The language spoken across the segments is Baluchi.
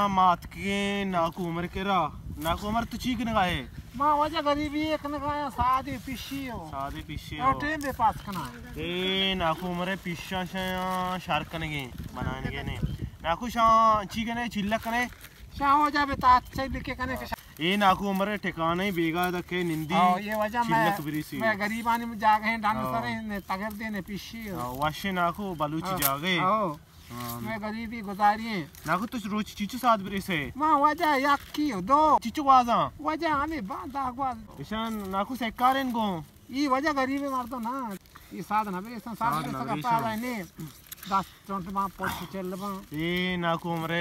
ما اتکگیں ناکو عمر کرا۔ ناکو عمر، تو چی کنگا ئے؟ ما واجہ غریبی ءَ کنگا آں، سادے پیشی ہو۔ سادے پیشی ہو۔ ٹیم بے پاس کنا۔ اے ناکو عمر، پیشاں شاں شر کنگیں، بنائینگے نے۔ ناکو شاں چی کنے، چلک کنے؟ شاں واجہ بے تات چی بکے کنے کہ شاں۔ اے ناکو عمر ٹھکانے بیگا دکے نندی۔ ہاں، یہ واجہ میں، چلک بریسی۔ میں غریبانی جاگہ ہیں، ڈن ہاں۔ سرے نے تگر دے نے پیشی ہو۔ ہاں، وش ناکو بلوچی ہاں۔ جاگہ۔ ہاں۔ ہاں۔ مئے غریبی گزاری ایں۔ ناکو تو روچ چیچو ساد بریسے؟ ما واجہ یکی و دو۔ چیچو گوازاں؟ واجہ ہمیں با-، دہ گواز۔ اشان ناکو سکارین گوں؟ ای واجہ غریب مردم نا۔ ای ساد نہ بریسن، ساد ساد نہ بریسن گپا نے۔ دس چونٹ ما پوچ چل باں۔ اے ناکو عمر،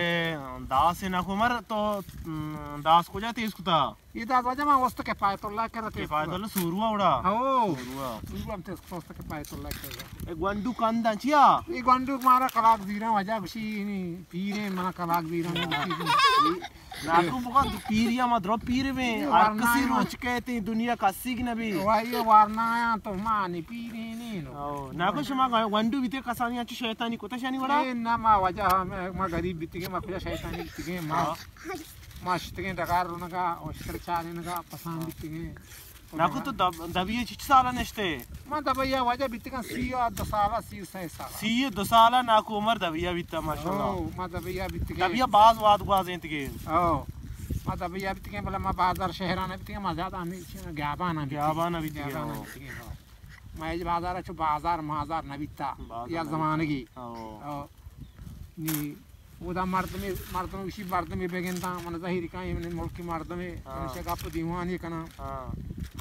داس ناکو عمر تو، م، داس کجا تیز کتا؟ اے داس واجہ ما است کفایت اللہ کرا تیز کفایت کتا۔ اللہ سوروا اڑا؟ ہو۔ سوروا۔ سوروا ہم تیز کتا است کفایت اللہ کرا۔ اے گونڈو کنداں چیا؟ اے گونڈو مارا کلاک زیراں واجہ گوشی نی پیریں منا کلاک زیراں نی گوشی۔ ناکو بگا تو پیریا ما درو پیر بیں۔ اے ہر ورنا کسی آیا۔ روچ کہتے دنیا کسی کی نبی۔ وائی وارنا آیا تو ما نی پیریں نی نو۔ او، ناکو شما گونڈو بیتے کسانی اچ شیطانی کتا شانی وڑا؟ اے نہ ما واجہ ما، ما غریب بیتگیں، ما کجا شیطانی بیتگیں، ما ہاں۔ ما شتگیں ڈگار رونگا، اشتر چارینگا، پسان بیتگیں۔ ناکو تو دب-، دبی ءَ چچ سالا نشتے؟ ما دبی ءَ واجہ بیتگاں سی ءُ دو سالا، سی ءُ سئے سالا۔ سی ءُ دو سالا ناکو عمر دبی ءَ بیتا، ماشاءاللہ۔ او، ما دبی ءَ بیتگاں۔ دبی ءَ باز واد گوازینتگے۔ او، ما دبی ءَ بیتگاں، بلے ما بازار شہران بیتگاں، ما زیادہ ہمیں گیابان بیتگاں۔ گیابان بیتگاں، گیابان او۔ بیتگاں، او۔ ما اے بازار چو بازار مازار نہ بیتا۔ بازار یا نہ بیتا۔ زمانگی۔ او۔ او۔ نی اودا مردمے، مردم وشی مردمے بگنداں، من ظاہر کاں، من ملکی مردمے، ہاں۔ من شگا پہ دیوانی کناں۔ ہاں۔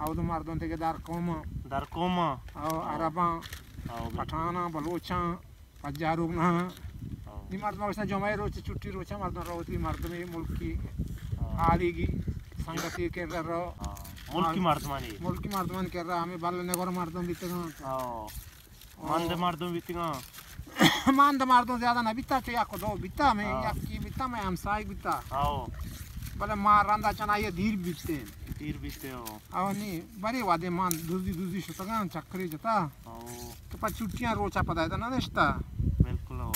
اودا مردم دیگہ در قوم۔ در قوم۔ او ہاں۔ عرباں، او بالکل۔ پٹھاناں، بلوچاں، پجاروک نہ۔ ہاں۔ نی مردم وشنا جمعہ روچ، چھٹی روچا مردم روتی مردمے ملکی ہاں۔ حالیگی سنگتی کر رہو۔ ہاں۔ ملکی مردمانی۔ ملکی مردمان کر رہا، ہمیں بل نگور مردم بیتگاں۔ ہاں۔ مند مردم بیتگاں۔ مند مردم زیادہ نہ بیتا، چو یک دو بیتا، میں ہاں۔ یکی بیتا، میں ہمسائگ بیتا۔ ہاں۔ بلے ما رندا چنا یہ دیر بیتے۔ دیر بیتے ہو۔ او نی، بری وادے مان دوزی دوزی شتگان چکری جتا۔ ہاں۔ تو پر چھٹیاں روچا پدا ایتا نہ نشتا۔ بالکل ہو۔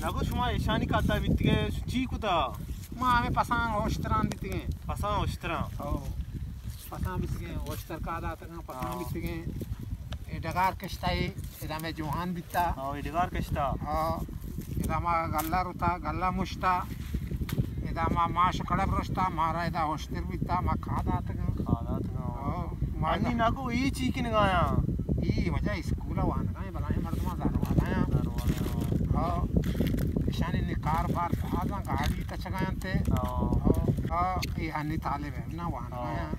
نگو شما ایشانی کادا بیتگے، چی کتا؟ ما ہمیں پسان اوشتران بیتگیں۔ پسان اوشتران؟ او۔ پسان بیتگیں، اوشتر کا داتگاں، پسان ہاں۔ بیتگیں۔ اے ڈگار کشتا اے، ادا میں جوہان بیتا۔ ہاں، اے ڈگار کشتا۔ ہاں۔ ادا ما گلہ روتا، گلہ مشتا۔ ادا ما ماش کڑب رشتا، مارا ادا اوشتر بیتا، ما کا داتگاں۔ کا داتگاں۔ ہاں۔ ما انی ناکو ای چی کنگایاں؟ ای وجہ اسکول وانگا ہیں، بلائیں مردماں زر والا ہیں۔ زر والا ہیں۔ ہاں۔ اشانی نی کار بار بازاں گاڑی تچگا انت۔ ہاں۔ ہاں۔ ہاں۔ ای ہنی طالب ہے، نہ وانگا ہاں۔ ہیں۔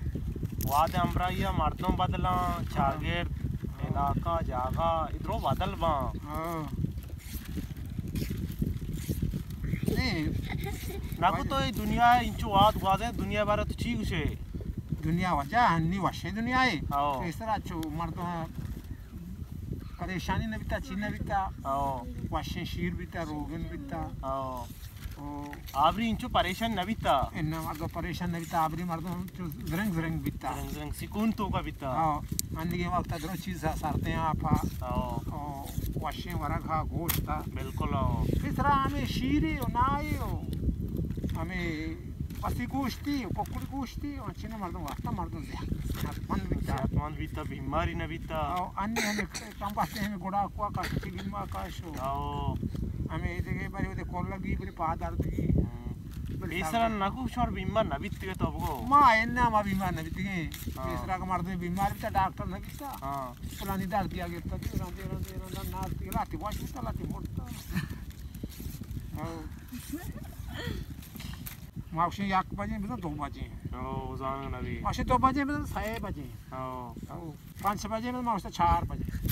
واد امرائی مردم بدلاں، ہاں۔ چاگرد، ہاں۔ علاقہ، جاگہ، ادرو بدل باں۔ ہاں۔ نہیں۔ ناکو تو اے دنیا انچو واد گوازیں، دنیا بارے تو چی گوشے؟ دنیا وجہ ہنی وشیں دنیا ہے۔ ہاں۔ پیسرا چو مردم پریشانی نہ بیتا، چی نہ بیتا۔ ہاں۔ وشیں شیر بیتا، روگن بیتا۔ ہاں۔ او۔ آبری انچو پریشان نہ بیتا۔ اناں مردم پریشان نہ بیتا، آبری مردم چو زرنگ زرنگ بیتا۔ زرنگ زرنگ سکون توکا بیتا۔ ہاں۔ انگے وقت درو چیز سرتے آپا۔ ہاں۔ او، وشیں ورگ ہا گوشتا۔ بالکل ہاں۔ پیسرا ہمیں شیری و نائی و ہمیں پسی گوشتی و ککڑ گوشتی و انچینے مردم وقتا مردم زیادہ صحت مند بیتا۔ صحت مند بیتا، بیماری نہ بیتا۔ او، انی ہمیں کم بستے ہمیں گڑا کوا کاشو، چی بیمار کاشو۔ او۔ ہمیں دیگه بری ودے کولگی، بری پا دردگی۔ ہم۔ بری پیسرا سر نکو شور بیمار نہ بیتگے تو بگو۔ ما اینا ما بیمار نہ بیتگے۔ ہاں۔ پیسرا کا مردم بیمار بیتا، ڈاکٹر نہ بیتا۔ ہاں۔ فلانی درد دیا گرتا، دیران، دیران، دیران، ناز دیگه لاتی واش بیتا، لاتی مرتا۔ ہاں۔ ما گوشیں یک بجیں بزاں دو بجیں۔ او، زانگ نبی۔ ما گوشیں دو بجیں بزاں سئے بجیں۔ او۔ او، پنچ بجیں بزاں ما گوشتا چار بجیں۔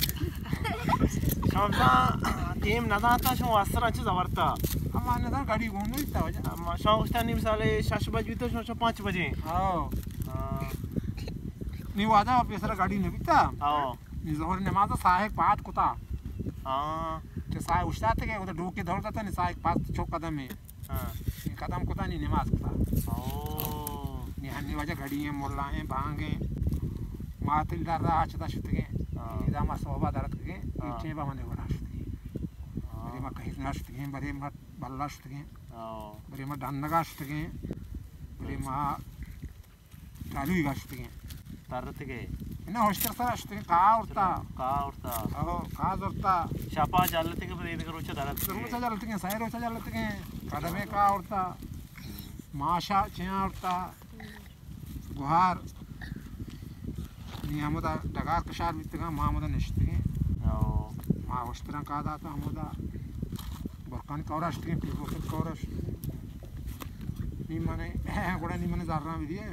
شما بزاں ٹیم ندانتا، شما واسطہ انچو زبرتا۔ اما نظر گاڑی گون نبیتا وجہ۔ اما شما گوشتا نی مثال شش بج بیتا، شما شما پنچ بجیں۔ او۔ ہاں۔ نی وعدہ پیسرا گاڑی نبیتا۔ او۔ نی ظہر نماز ساہے پاد کتا۔ ہاں۔ کہ ساہے اشتاتے کہ ادھر ڈوکے دور داتا، نی ساہے پاد چو قدم ہے۔ ہاں۔ نی قدم کتا نی نماز کتا۔ او۔ نی ہنی وجہ گھڑی ہیں، ملا ہیں، بانگ ہیں۔ ما تل در راہ چدا شتگیں۔ ہاں۔ ادا ما صحبہ درت گئے، ہاں۔ ٹیم با منے گڑا شتگیں۔ ہاں۔ بری ما کہیں نہ شتگیں، بری ما بلا شتگیں۔ او۔ برے ما ڈنگا شتگیں۔ برے ما ٹالوی گا شتگیں۔ ترتگے۔ نہ، ہشتر سرا شتگیں، کا اورتا۔ کا اورتا۔ او، کا زورتا۔ شپا جلتگے، پدا ایدگہ روچا درتگے۔ روچا جلتگیں، سئے روچا جلتگیں۔ قدمے کا اورتا۔ ماشا چیاں اورتا۔ گوہار۔ نی ہمودا ڈگار کشار بیتگاں، ما ہمودا نشتگیں۔ او۔ ما ہشتراں کا داتا ہمودا۔ برکانی کورا شتگیں، پیر بوتل کورا شتگیں۔ نی منے، گڑا نی منے زراں بدیے۔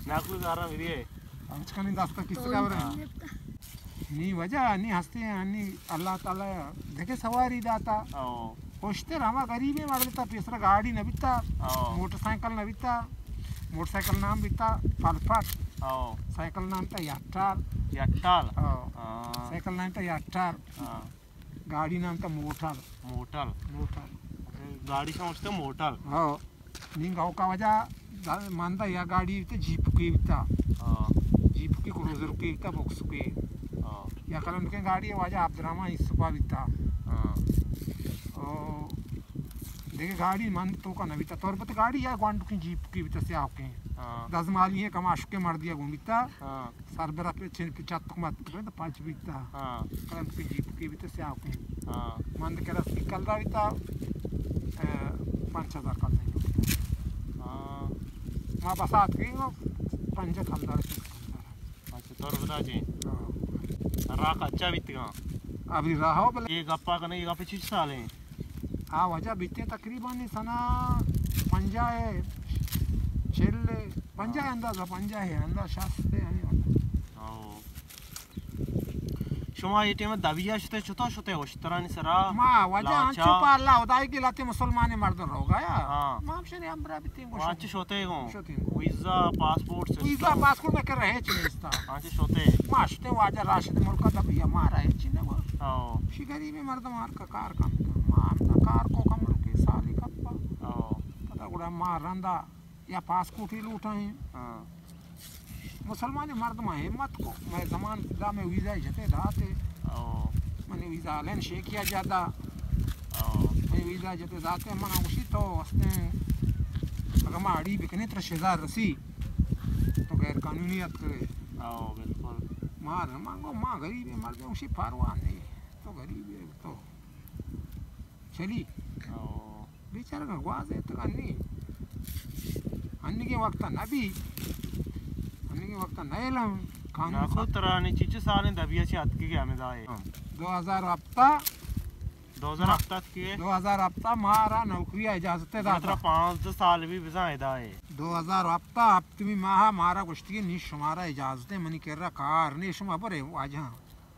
ناکو زراں بدیے۔ ہمچکانی دستا کس کا برے۔ نی وجہ نی ہستے ہیں، نی اللہ تعالی دگہ سواری داتا۔ او۔ پشتر ہما غریبیں مردم تا پیسرا گاڑی نہ بیتا، او۔ موٹر سائیکل نہ بیتا، موٹر سائیکل نام بیتا پلپٹ۔ او۔ سائیکل نام تا یٹال۔ یٹال؟ او۔ ہاں۔ سائیکل نام تا یٹال۔ ہاں۔ گاڑی نام تا موٹر۔ موٹر۔ موٹر۔ گاڑی سمجھتے موٹر۔ ہاں۔ نی گوکا وجہ دا-، ماندا یا گاڑی بیتا، جیپکی بیتا۔ ہاں۔ جیپکی، کروزرکی بیتا، بکسکی۔ ہاں۔ یا کلنڈکیں گاڑی واجہ عبدالرحمن یوسفا بیتا۔ ہاں۔ او دگہ گاڑی مند توکا نہ بیتا۔ تربت گاڑی یا گوانڈکیں جیپکی بیتا، سیاہکیں۔ ہاں۔ دزمالی ہیں، کماشکیں مردیا گون بیتا۔ ہاں۔ سر برا پہ چن پہ چت مت پہ پنچ بیتا۔ ہاں۔ کلم کی جیپ کی بیتا سیاہ کی۔ ہاں۔ مند کرا سی کلدار بیتا، اے، پنچ ہزار کلدار بیتا۔ ہاں۔ ما بسات کی، ما پنج کلدار کی۔ اچھا، تو بتا جی۔ ہاں۔ راہ اچھا بیتگا۔ ابھی راہ ہو بلے۔ یہ گپا کنے، یہ گپے چیز سال ہیں۔ آ واجہ بیتے تقریباً سنا پنجاہ ہے، چل ہے، پنجاہ ہے اندازہ، پنجاہ ہے، اندازہ شست ہے، ہمیں واجہ۔ او۔ شما یہ ٹائم دبیا شتے، چطور شتے؟ اشترانی سرا؟ ما واجہ لاچا؟ انچو پہ اللہ خدائی کی لاتے مسلمان مردم رو گیا۔ ہاں۔ ما ہم شنے ہم برا بیتے گوشت۔ واچ شتے گو؟ شتے گو۔ Visa, passport system? Visa, passport میں کر رہے چھ نیستا۔ ہاں، چھ شتے؟ ما شتے واجہ راشد ملک دبیا، ما رہے چھ نہ گو۔ او۔ شی غریب مردم ہر کا کار کن۔ ما ہم نہ کار کو کم کے سالی کپا۔ او۔ پتہ گڑا ما رندا یا پاسپورٹ ہی لوٹائیں۔ ہاں۔ مسلمان مردم ہمت کو، میں زمان دا میں ویزا جتے داتے۔ او۔ من ویزا لین شیکیا جادا۔ او۔ میں ویزا جتے داتے، من گوشی تو ہستے، اگر ما اڑی بکنے تر شزار رسی، تو غیر قانونی ات کرے۔ او، بالکل۔ ما، ما گو، ما غریب مردم، گوشی پرواہ نہیں، تو غریب ہے تو۔ چلی۔ او۔ بیچارہ گواز ہے تو انی۔ انگی وقت نبی۔ انگی وقت نیلم۔ قانون ناکو سا- ترا نی چیچو سالیں دبیا چی اتکی گیا ہمیں دائے۔ ہاں۔ دو ہزار ہپتہ۔ دو ہزار ہپتہ اتکی ہے؟ دو ہزار ہپتہ مارا نوکری اجازت ہے داتا۔ ترا پانزدہ سال بھی بزاں ادائے۔ دو ہزار ہپتہ ہپتمی ماہ مارا گوشتی نی شمارا اجازت ہے، منی کرا کار نہیں، شما برے واجہ۔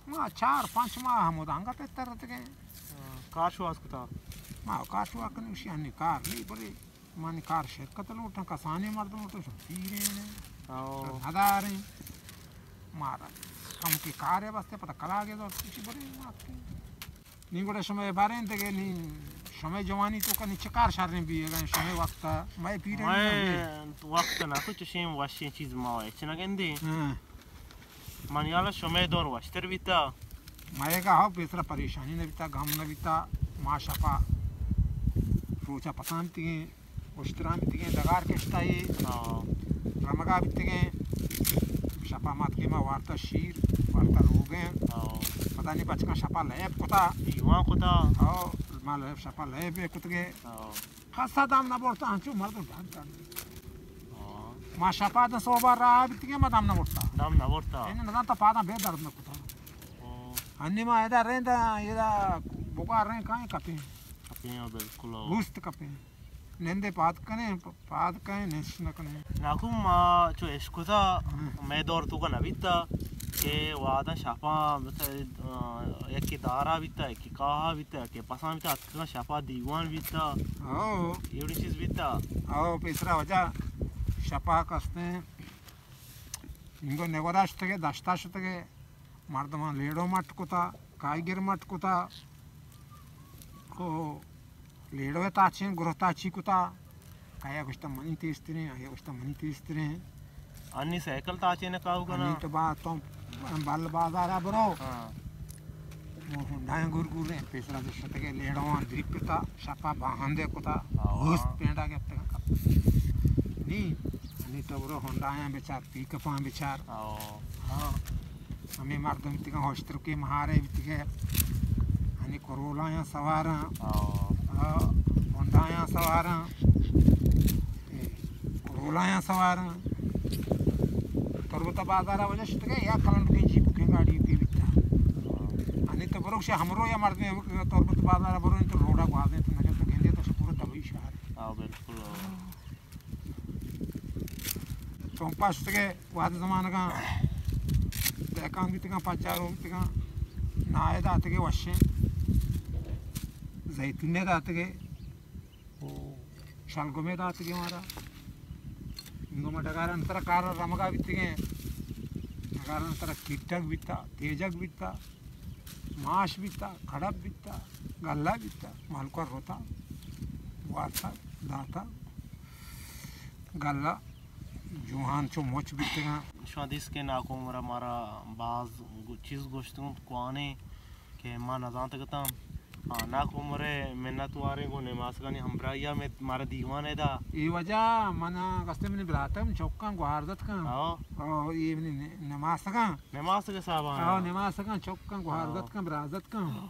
ما چار پنچ ماہ ہمودا انگت تر اتگیں۔ ہاں، کار شواز کتا؟ ما کار شواز کنی، گوشی ہنی کار نی، برے من کار شرکت لوٹاں، کسانی مردم لوٹاں، شو پیریں۔ او۔ شو نداریں۔ مارا کم کی کار ہے بس، پتہ کلاگے دور کچھ برے مات کے۔ نی گڑا شما باریں دگے نی، شما جوانی تو کنی چکار شریں بیگا، شما وقت، میں پیریں۔ میں وقت نہ کچھ شیم وشیں چیز ما اچ نہ گندیں۔ ہاں۔ منی حالا شمئے دور وشتر بیتا۔ مئیگا ہو پیسرا پریشانی نہ بیتا، غم نہ بیتا۔ ما شپا روچا پسان بیتگیں، اشتران بیتگیں، ڈگار کشتا ہی۔ ہاں۔ رمگا بیتگیں۔ شپا مات کے ما وارتا شیر، وارتا روگیں۔ ہاں۔ پتہ نہیں بچکاں شپا لیب کتا۔ دیوان کتا۔ ہاں، ما لیب شپا لیب کتگے۔ ہاں۔ کسا دم نہ برتا، انچو مردم ڈن کن۔ ہاں۔ ما شپا داں صوبہ راہ بیتگیں، ما دم نہ برتا۔ دم نہ برتا۔ این نہ داں تا پاداں بے درد نہ کتا۔ ہاں۔ انی ما ادا ریندا، ادا بگا رین کائیں کپیں۔ کپیں، ہاں، بالکل، ہاں۔ گوست کپیں۔ نندے پاد کنیں، پ-، پاد کنیں، نش نہ کنیں۔ ناکو ما چو اشکتا، ہاں۔ مئے دور تو کا نہ بیتا کہ وعدہ شپا، مثلا، آ، یکی دارا بیتا، یکی کاہا بیتا، یکی پسان بیتا، اتکگاں شپا دیوان بیتا۔ ہو۔ ایوڑی چیز بیتا۔ ہو، پیسرا وجہ شپا کستیں۔ انگو نگورا شتگے، دشتا شتگے، مردمان لیڑو مٹ کتا، کائیگر مٹ کتا۔ او، لیڑو تاچین، گروہ تاچی کتا۔ کایا گوشتا منی تیز ترین، آیا گوشتا منی تیز ترین۔ انی سائیکل تاچین کاو کنا۔ انی تو با تو بل بازارا برو۔ ہاں۔ ہنڈایاں گور گور ایں، پیسرا چہ شتگے لیڑواں دریپتا، شپا باہندے کتا، ہاں۔ گوست پینڈا گپتگاں کپت۔ نی، نی تو برو ہنڈایاں بچار، پیک اپاں بچار۔ ہاں۔ ہاں۔ ہمے مردم بیتگاں، ہوشترکے مہارے بیتگے۔ ہنی کرولایاں سواراں۔ ہاں۔ ہاں، ہنڈایاں سواراں۔ اے، کرولایاں سواراں۔ تربت بازارا وجہ شتگے یا کلنڈکیں جیپکیں گاڑی پی بیتا۔ ہنی تو برو شے ہمرو یا مردم تربت بازارا برو تو روڈا گوازیں تو نگے تو گندے تو شے پورا دبئی شہر۔ ہاں، بالکل، ہاں۔ تو پشتگے وہد زمانگاں دہکان بیتگاں، پجارو بیتگاں، نائے داتگے وشیں، زیتونے داتگے، او شلگمے داتگے مارا۔ انگو ما ڈگاران ترا کار رمگا بیتگیں، ڈگاران ترا کیٹگ بیتا، تیجگ بیتا، ماش بیتا، کڑب بیتا، گلہ بیتا، مالکا روتا، وارتا، داتا۔ گلہ جوہان چو مچ بیتگاں۔ شما دیست کہ ناکو عمرا مارا باز گو-، چیز گوشتگوں کوانیں کہ ما نزانتگتاں۔ ہاں، ناکو عمرے منت واریں گوں نماسگانی ہمراہیا مت-، مارا دیوانے دا۔ اے وجہ من گستے منی براتم چوکاں گوہار دتکاں۔ ہاں۔ او، اے منی ن-، نماسگاں۔ نماسگ صاحبان۔ ہاں، نماسگاں چوکاں گوہار ہاں۔ دتکاں، برازتکاں۔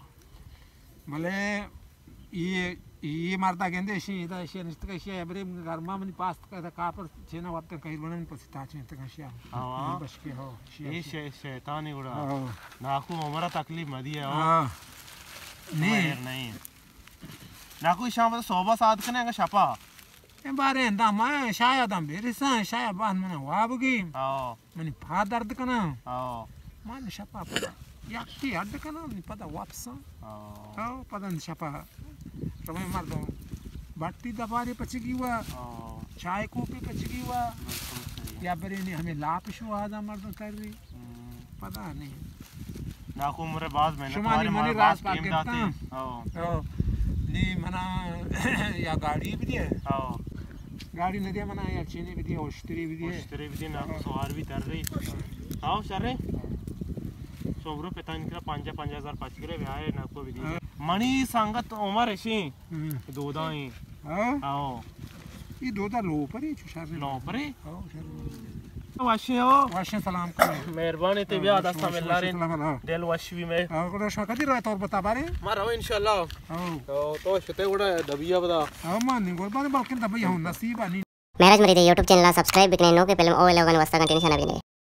بلے اے، اے مردا گندے، اشی ادا، اشی نشتگ، اشی ابرے گرما منی پاست کا کاپر چینا وقت کئی گونا منی پسی تا چین تک اشی۔ ہاں۔ بشکے ہو، اشی، اے اشی۔ شے-، شیطانی گڑا۔ ہاں۔ ناکو عمرہ تکلیف مدی ہے، ہو۔ ہاں۔ نہیں۔ خیر نہیں۔ ناکو شام تو صوبہ ساتھ کنے اگر شپا۔ اے بارے اندام آیا، شاید ہم برساں، شاید بعد من واب گی۔ ہاں۔ منی پا درد کناں۔ ہاں۔ من شپا پدا یکی اڈ کناں، منی پدا واپساں۔ ہاں۔ ہاں، پدا شپا رویں مردم بٹی دپاری پچگی وا، ہاں۔ چائے کوپی پچگی وا، بالکل صحیح۔ یا برینی ہمیں لاپ شو آدا مردم تری۔ ہم۔ پدا نہیں۔ ناکو عمرے باز محنت شما وارے، نی منی مارا راز باز پاک ٹیم داتے۔ گپتاں۔ ہاں۔ ہاں۔ نی منا یا گاڑی بھی دیا۔ ہاں۔ گاڑی نہ دیا منا، یا چینی بھی دیا، اشتری بھی دیا۔ اشتری بھی دیا، ناکو سوار بھی تر رہی۔ ہاں، شر رہے۔ سوبرو پتانی کرا پنجاہ، پنجاہ ہزار پچ کرے، بیائے ناکو بھی دیا۔ ہاں۔ منی سنگت عمر اشی۔ ہم۔ دودا ایں۔ ہاں؟ ہاں۔ اے دودا لوپرے چو شر۔ لوپرے؟ ہاں، شر۔ وشیں ہو۔ وشیں، سلام کن۔ مہربانی تے، ہاں، بیا وش، دستا وش، مل وش، لاریں۔ سلام، ہاں۔ دل وش بھی میں۔ ہاں، گڑا شما کدی رہے تربتا بارے؟ ما رویں انشاءاللہ۔ ہاں۔ تو، تو شتے گڑا دبیا بدا۔ ہاں، ما نہیں گڑبانی بلکن دبیا ہوں، نصیب نہیں۔ مہراج مرید یوٹیوب چینل سبسکرائب بکنے، نوکیں فلم او ویلاگانی واسطہ گھنٹی نشانہ بجنے۔